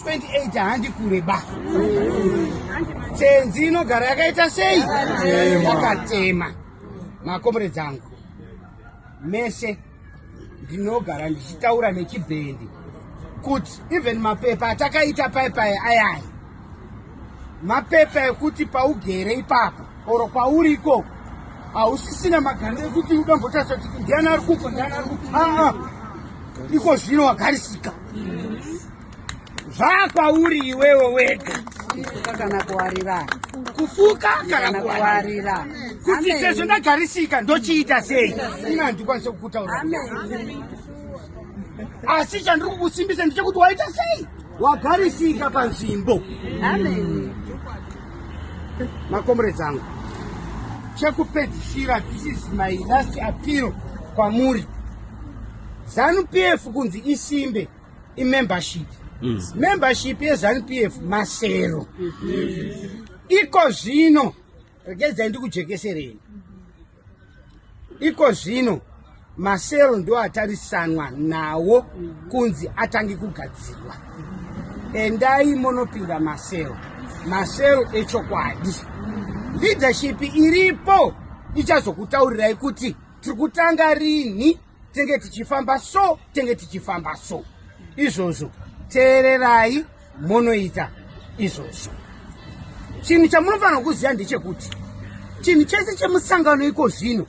28 handi kure ba. Tsenzi inogara yakaita sei? Yakatema. Makomrades angu mese ndinogara ndichitaura nechibhendi kuti even mapepa atakaita paipai ayaya mapepa ekuti paugere ipapo oro kwauri ikoko hausisina magariro ekuti udombotarisa kuti ndiani ari kuko, ndiani ari kuko. Aa, iko zvino wagarisika, zvakwauri iwewe wega. Kufuka kana kuwarira. Kufuka kana kuwarira. Kuwarira. Kuti sezvo ndagarisika ndochiita sei, ina handikwanise kukutaura, asi chandiri kukusimbisa ndechekuti waita sei, wagarisika panzvimbo. Amen. Makomrades angu, chekupedzisira, this is my last appeal kwamuri. ZANU PF kunzi isimbe imembership. Membership yeZANU PF masero. Iko zvino regedzai ndikujekeserei, iko zvino masero ndo atarisanwa nawo kunzi atange kugadzirwa. Endai monopinda masero, masero echokwadi. Leadership iripo ichazokutaurirai kuti tiri kutanga rini, tenge tichifamba so, tenge tichifamba so. Izvozvo teererai monoita izvozvo. Chinhu chamunofanira kuziva ndechekuti chinhu chese chemusangano iko zvino,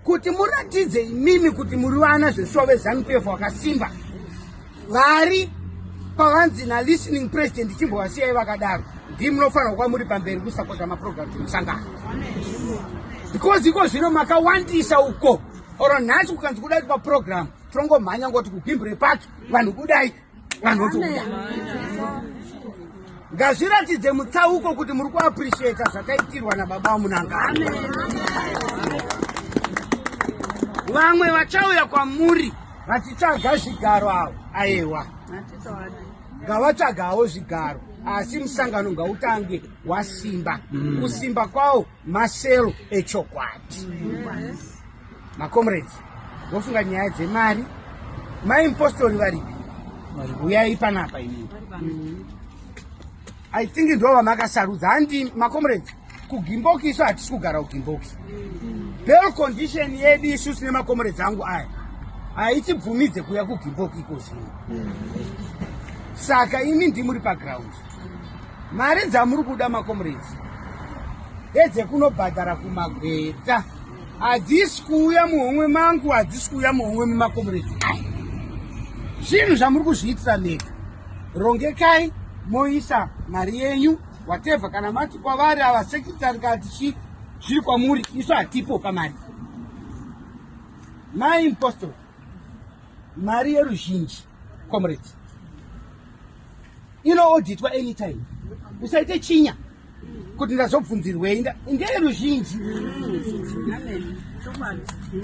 kuti muratidze imimi kuti muri vana zveshuwa veZANU PF vakasimba, vari pavanzi nalistening president, chimbovasiyai vakadaro, ndii munofanira kuva muri pamberi kusapota maprograms emusangano, because iko zvino makawandisa uko. Oro nhasi kukanzi kudai paprogram, tinongomhanya ngoti kuGimbre Park vanhu kudai, vanhu votobuda. Ngazviratidze mutsauko kuti muri kuappreciata zvakaitirwa nababa vaMunangagwa. Vamwe vachauya kwamuri vachitsvaga zvigaro avo, aiwa, ngavatsvagawo zvigaro, asi musangano ngautange wasimba. Kusimba kwawo masero echokwadi. Macomrades, vofunga nyaya dzemari, maimpostori varipi? Uyai panapa inini. I think ndo vamakasarudza, handi macomrades? KuGimboki isu hatisi kugara kuGimboki. Bail condition yedu isusu nemacomrades angu aya haitibvumidze kuuya kuGimboki iko zvino. Saka imi ndimuri paground, mari dzamuri kuda, macomrades, ndedzekunobhadhara kumagweta. Hadzisi kuuya muhomwe mangu, hadzisi kuuya muhomwe memacomrades aya. Zvinhu zvamuri kuzviitira mega. Rongekai moisa mari yenyu, whatever. Kana mati kwavari ava secretary kati chi, zviri kwamuri, isu hatipo pamari. Maimpostor, mari yeruzhinji, comrades, inoauditwa anytime. Usaite chinya kuti ndazobvunzirwei, ndeyeruzhinji.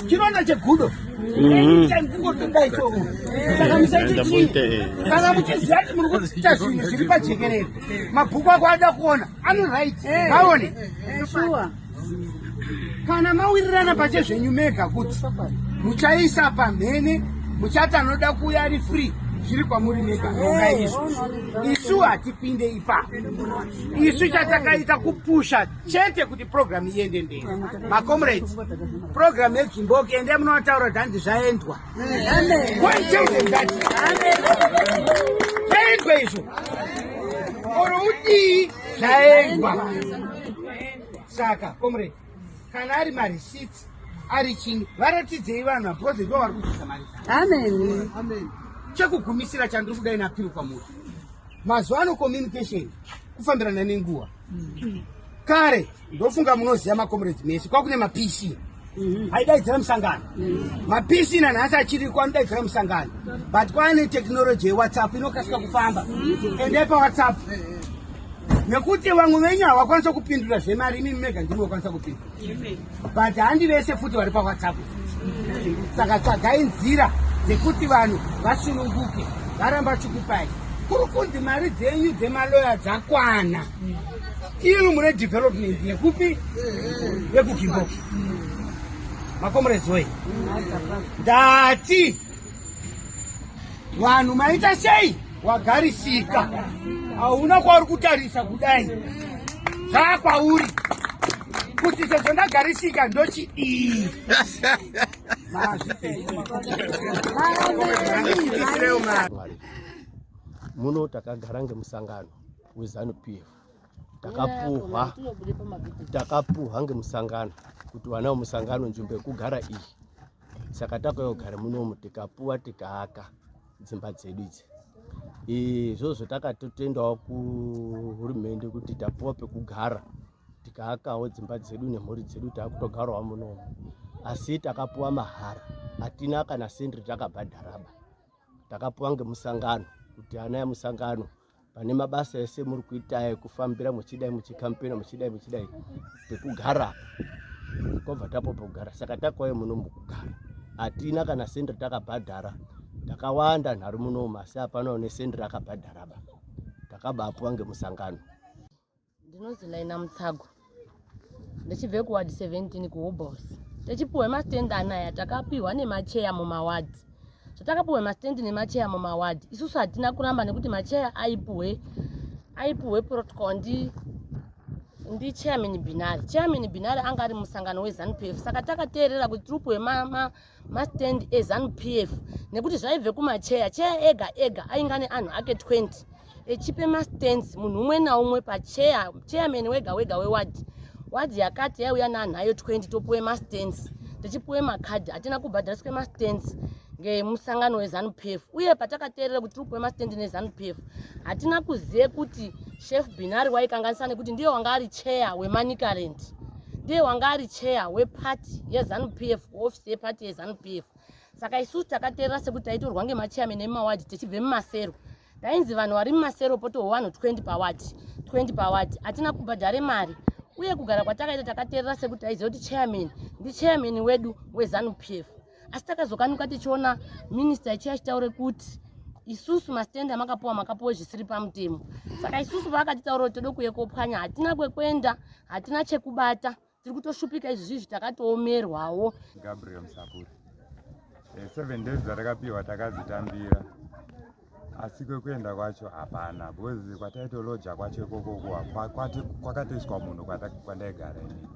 Chironda chegudo anytime kungotodai so. Saka musaite chinya. Kana muchiziva kuti muri kuita zvinhu zviri pajekerere, mabhuku ako ada kuona ano right aone. Kana mawirirana pachezvenyu mega kuti muchaisa pamhene, muchati anoda kuuya ari free, zviri kwamuri mega, ronga izvo. Isu hatipinde ipapo. Isu chatakaita kupusha chete kuti program iende mberi. Macomrades, program yeGimboki, endai munotaura kuti hanzi zvaendwa. Go and tell them that zvaendwa izvo, oro udii, zvaendwa. Saka comrade, kana ari mareceipts, ari chini, varatidzei vanhu, because ndo vari kubvisa mari. Amen. Chekugumisira chandiri kudai napiro kwamuri, mazuva ano communication kufambirana nenguva. Kare, ndofunga munoziva, macomrades mese, kwakune maPC aidaidzira musangano. MaPC nanhasi achiriko, anodaidzira musangano, but kwaane technology yeWhatsApp inokasika kufamba. Endai paWhatsApp, nekuti vamwe venyu havakwanisa kupindura zvemari, imi mega ndimi vakwanisa kupindura, but handi vese futi vari paWhatsApp. Saka tsvagai nzira dzekuti vanhu vasununguke, varamba chikupai. Kuri kunzi mari dzenyu dzemaloya dzakwana, iri mune development yekupi, yekuGimboki. Macomrades wei, ndati vanhu maita sei? Wagarisika, hauna kwauri kutarisa kudai, zvakwauri kuti sezvo ndagarisika ndochidii. Muno takagara ngemusangano weZanu PF, takapuhwa ngemusangano kuti vana vemusangano nzvimbo yekugara iyi. Saka takauya kugara munomu, tikapuwa, tikaaka dzimba dzedu idzi. Izvozvo takatotendawo kuhurumende kuti tapuwa pekugara, tikaakawo dzimba dzedu nemhuri dzedu, takutogarawo munomu. Asi takapuwa mahara, hatina kana sendi takabhadharaba. Takapuwa ngemusangano kuti ana emusangano, pane mabasa ese muri kuita ekufambira, muchidai, muchikampena, muchidai, muchidai, pekugara kwabva tapo pekugara. Saka takauya muno mukugara, hatina kana sendi takabhadhara. Takawanda nhari munomu, asi hapana une sendi rakabhadharaba. Takabapuwa ngemusangano. Ndinozi Laina Mutsago, ndichibve kuward 17 kuHobhouse. Tichipiwe mastendi anaya, takapiwa nemacheya mumawadhi. Zvatakapiwe mastendi nemacheya mumawadhi, isusu hatina kuramba nekuti macheya aipuhwe protocol ndi chairman Binari. Chairman Binari anga ari musangano weZanu PF, saka takateerera kuti tiri kupiwe mastand eZanu PF nekuti zvaibve kumacheya. Cheya ega ega ainga neanhu ake 20 echipe mastands, munhu umwe naumwe pacheya. Chairman wega wega wewadhi, wadhi yakati yaiuya neanhu ayo 20, topuwe mastands, tichipuwe makadhi. Hatina kubhadhariswe mastands ngemusangano weZanu PF. Uye patakateerera kuti tiri kupuwe mastendi neZanu PF, hatina kuzive kuti Chef Binari waikanganisa, nekuti ndiye wanga ari chair weManicaland, ndiye wanga ari chair wepati yeZanu PF, kuofisi yepati yeZanu PF. Saka isusu takateerera sekuti taitorwa ngemachairman emawadhi tichibve mumasero. Tainzi vanhu vari mumasero potohwa vanhu 20 pawadhi, 20 pawadhi. Hatina kubhadhare mari. Uye kugara kwatakaita, takateerera sekuti taiziva kuti chairman ndichairman wedu weZanu PF. Asi takazokanuka tichiona minista ichiya achitaure kuti isusu mastendi amakapuwa, makapuwa zvisiri pamutemo. Saka isusu vaakatitaura kuti tode kuye kopwanya, hatina kwekuenda, hatina chekubata, tiri kutoshupika izvi zvizvi, takatoomerwawo. Gabriel Musapuri. 7 days dzatakapiwa takadzitambira, asi kwekuenda kwacho hapana, because kwataitoloja kwacho ikokoko kwakatoiswa munhu kwandaigara inini.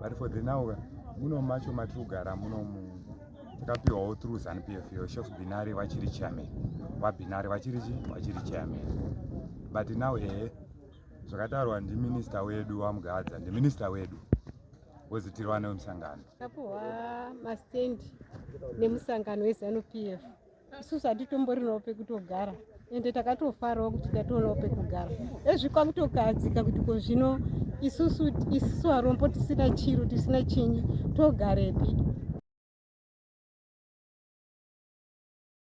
But for the now, muno macho matiri kugara munomu takapiwawo through ZANU PF yo Chef Binari vachiri chairman, vaBinari vachiri chi vachiri chairman. But now, ehe, zvakataurwa ndiminista wedu waMugadza, ndiminista wedu, because tiri vana vemusangano. Tapuhwa mastendi nemusangano weZanu PF. Isusu hatitomborinawo pekutogara, ende takatofarawo kuti tatoonawo pekugara. Ezvi kwakutokadzika kuti ko zvino isusu varombo tisina chiro, tisina chinyi, togarepi?